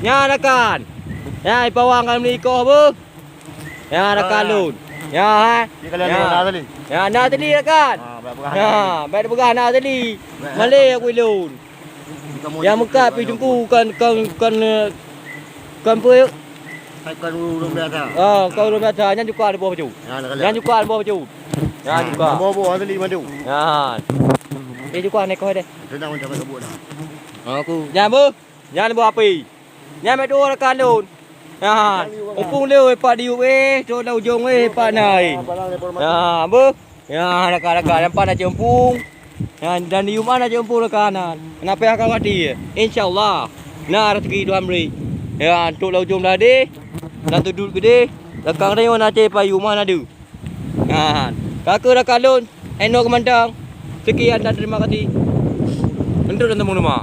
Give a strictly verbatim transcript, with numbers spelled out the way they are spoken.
Nyan rakan. Nyan pawang kami ikoh beuh. Nyan rakan lôn. Nyan, ha. Ni kalian Ya. Mana tadi? Nyan na tadi rakan. Ha, baik peugah Ya, na tadi. Baik peugah na tadi. Baik. Malée aku lôn. Kamu Yang ikut meukat kamu pi teungku kan kan kan eh, kan apa? Hai kan ureueng biasa. Ah, kan ureueng biasa. Nyan juga ada buah baju. Ya, nak kalian. Nyan juga ada buah baju. Nyan juga. Buah-buah tadi madu. Nyan. Eh juga ni kau deh. Sedang macam mana buat dah. Aku. Nyan beuh. Nyan buah api. Nyan mek dua rakan lôn. Nyan. Umpung lé weh pat diup eh, tu dah ujong weh pat nai. Nyan beuh. Ya, rakan-rakan, nampak na ceumpung. Ya, dan di rumah na ceumpung rakan. Kenapa yang kau hati? Insya Allah. Na rezeki Tuhan beri. Ya, untuk lam ujong dah deh. Dan tudut gede. Lakang rayon na cai payu mana ada. Ha, kaka rakan lôn, Eno Keumandang. Sekian dan terima kasih. Untuk dan temu rumah.